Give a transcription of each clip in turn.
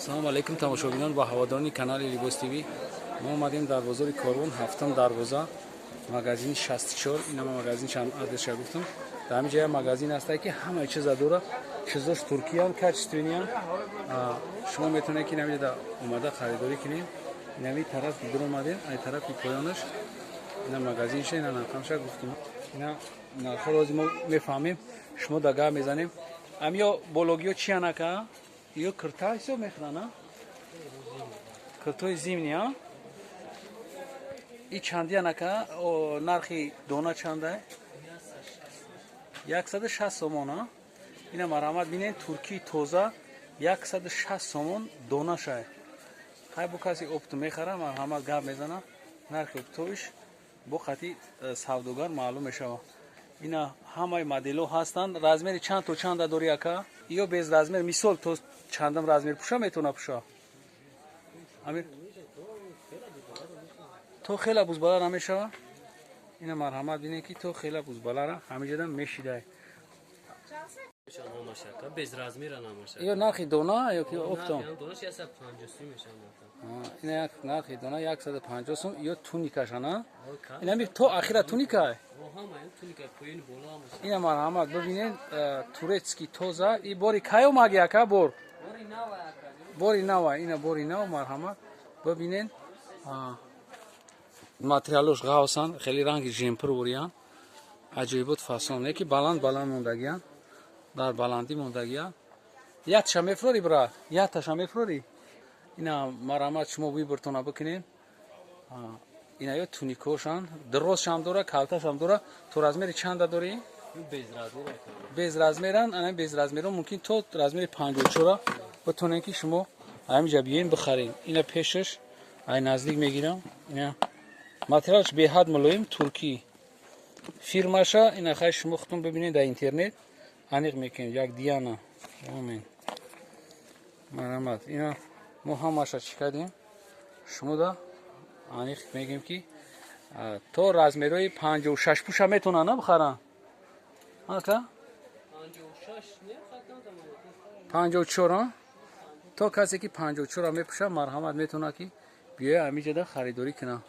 Салому алайкум, тамошобинон ва ҳаводорони канали Либос ТВ. Мо омадем дар бозори Корвон, ҳафтум дарвоза, магазини 64. Инама магазин чанд адреша гуфтам. Дар ҳамин ҷоя магазин ҳастае, ки ҳамаи чиза дора, чизош туркиян, качественный ян. Шумо метавонед, ки инамиҷода омада харидорӣ кунед. Инами тараф дур омадем, ай тарафи поёнаш ина магазинша, ина нархамша гуфтем. Ина нархҳоро ҳозир мо мефаҳмем, шумо да гап мезанем. Амиё бологиё чиян, ака? Ё кирта ҳисоб мехӯранд, а? Киртои зимний, а? И чандиян, ака? Нархи дона чанда? 160 сомон, а? Ина марҳамат, бинед, туркии тоза, 160 сомон донашай. Хай, бо каси оптом мехара, марҳамат, гап мезана, нархи оптовиш бо қати савдогар маълум мешавад. Ина ҳамаи моделҳо ҳастанд. Размери чанд то чанда дори, ака? Ё без размер, мисол, то чандам размер пуша метавона пуша? Амир, то хела бузбала намешава. Ина марҳамат, бинед, ки то хела бузбалара ҳамиҷода мешидай. Без размера намоша. Ё нархи дона ё ки оптом? Донаш 150 мешавад. Ина як нархи дона 150 сум. Ё туникашана, инами то ахира туника. Ина марҳамат, бибинед, турецкий тоза. И бори кай омаги, ака? Бор, бори нава. Ина бори нав, марҳамат, бибинед, материалош ғавсан, хеле ранги жемпр буриян, аҷоибот фасон, не ки баланд баланд мондагиян, дар баландӣ мондагиян. Ятша мефурорӣ, брат? Яташа мефурорӣ? Ина марҳамат, шумо выбор тона бикунед. Ина ё туникошан, дирозшам дора, калташам дора. То размери чанда дорӣ? Без размеран. Ана без размерон мумкин то размери 54-а битонем, ки шумо ҳаминҷа биёен, бихарем. Ина пешаш ай наздик мегирам. Ина материалш беҳад мулоим, туркӣ. Фирмаша ина хай шумо худтон бибинед, дар интернет аниқ мекунед. Як Диана омин. Марҳамат, ина мо ҳамаша чӣ кардем, шумо да аниқ мегӯем, ки то размерҳои 56 пуша метавонанд на бихаранд, ака? 54, то касе ки 54-а мепӯша, марҳамат, метавонад, ки биёя ҳамиҷода харидорӣ кунад.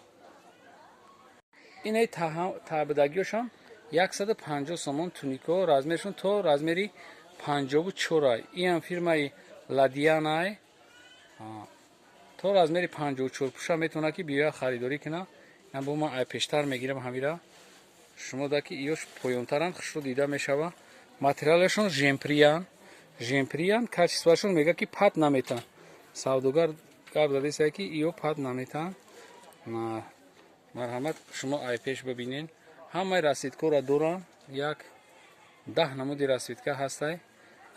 Инаи табидагиёшам 150 сомон. Тунико размершон то размери 54-а. Иам фирмаи Ладианай, то размери 54 пуша метавонад, ки биёя харидорӣ кунад. Бо ман ай пештар мегирам ҳамира шумо да, ки иёш поёнтаранд, хушрӯ дида мешава. Материалашон жемприян, жемприян, качество шон мега, ки пат наметан. Савдогар гап задеса, ки иё пат наметан. Марҳамат, шумо ай пеш бибинед, ҳамаи расцветка ро дорам, як 10 намуди расцветка ҳастай.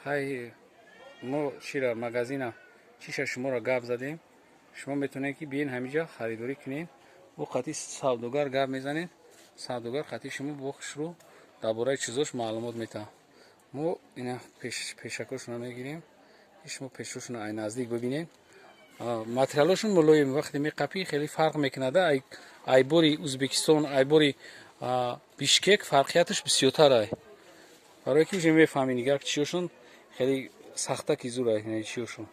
Хай, мо чира магазина чиша шуморо гап задем, шумо метавонед, ки биен ҳамиҷа харидорӣ кунед, бо қати савдогар гап мезанед, савдогар қати шумо бо хушрӯ дар бораи чизош маълумот метаҳад. Мо ина пешакошона мегирем, шумо пешошона ай наздик бибинед. Материалошон мулоим, вақте меқапӣ, хеле фарқ мекунад. Ай бори Узбекистон, ай бори Бишкек фарқияташ бисёртар ай, барое ки уже мефаҳмӣ, нигар, чиёшон хеле сахтаки зур ай, чиёшон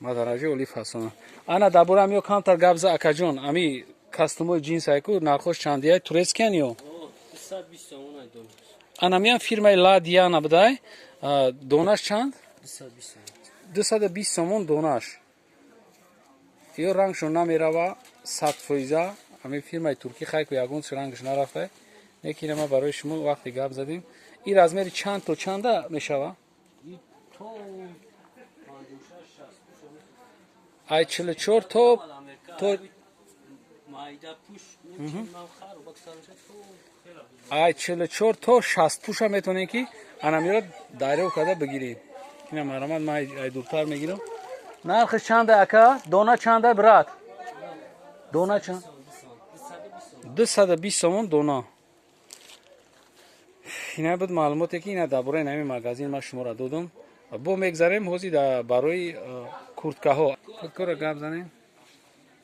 ма дараҷаи оли фасона. Ана дар бораи амиё камтар гап за, акаҷон. Ами костюмои ҷинс айку, нархош чандияй? Турецкий ян ё? Анамиям фирмаи Ладиана будай. Донаш чанд? 220 сомон донаш. Ё рангшон намерава 100%. Ами фирмаи туркӣ, хайку ягон рангш нарафта. Лекин ма барои шумо вақте гап задем, ин размери чанд то чанда мешава? То 56, 60. Ай 44 то майда пуш ман хару баксанша то хела. Ай 44 то 60 пуша метавонем, ки анамира дарё карда бигирем. Ина марҳамат, ман ай дуртар мегирам. Нархиш чанда, ака? Дона чанда, брат? Дона чанд? 220 сомон дона. Ина буд маълумоте, ки ина дар бораи нами магазин ман шуморо додам. Бо мегзарем ҳозир барои курткаҳо. Курткаро гап занем.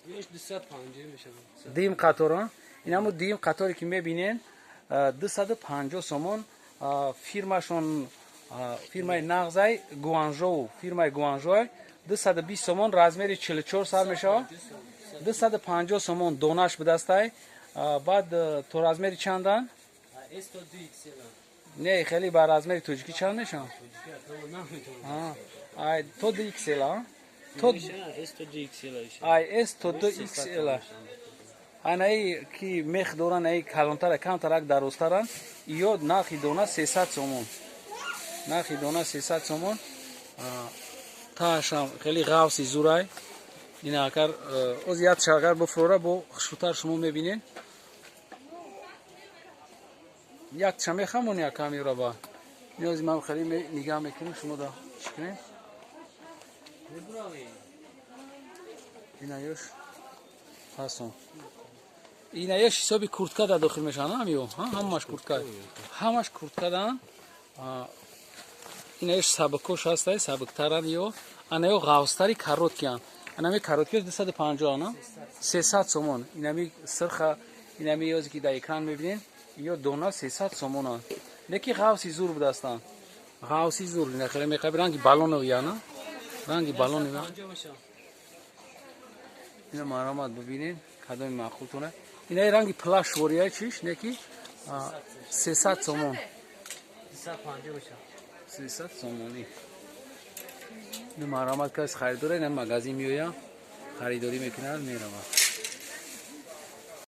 Еш 250 мешавад. Дим қатора, инамо дим қаторе, ки мебинен, 250 сомон. Фирмашон фирмаи нағзай Гуанжоу, фирмаи Гуанжоай. 220 сомон, размери 44 сар мешавад. 250 сомон донаш бидастай. Баъд то размери чандан? S то 2 XL. Не, хеле ба размери тоҷикӣ чанд мешавад? Ай то 2 XL, а? То S то 2 XL. Ай S то 2 XL. Анаи ки мех доран, аи калонтара, камтарак дарозтаран, ё нархи дона 300 сомон. Нархи дона 300 сомон. Таашам хеле ғафси зурай. Ина агар оз як шагар буфрора, бо хушрӯтар шумо мебинед. Якча мехамон, як камера ба ниёзи ман хеле нигаҳ мекунем, шумо да чӣ кунем? Инаёш фасон, инаёш ҳисоби куртка да дохил мешаванд, ҳамиё ҳамаш куртка, ҳамаш куртка дан. Инаёш сабукош ҳастай, сабуктаран ё анаё ғафстари короткиян. Анами короткиёш 250, ана 300 сомон. Инами сирха, инами ёзе ки дар экран мебинед, ё дона 300 сомонанд, леки ғафси зур будастанд, ғафси зур. Ина хеле меқаби ранги балоновӣ, ана ранги балоновӣ. Ина марамат бибинед, кадоми маъқултона. Инаи ранги плаш вория чиш неки 300 сомон, 300 сомонӣ. Ина марамат, кас харидора ина магазин меояд, харидорӣ мекунад, меравад.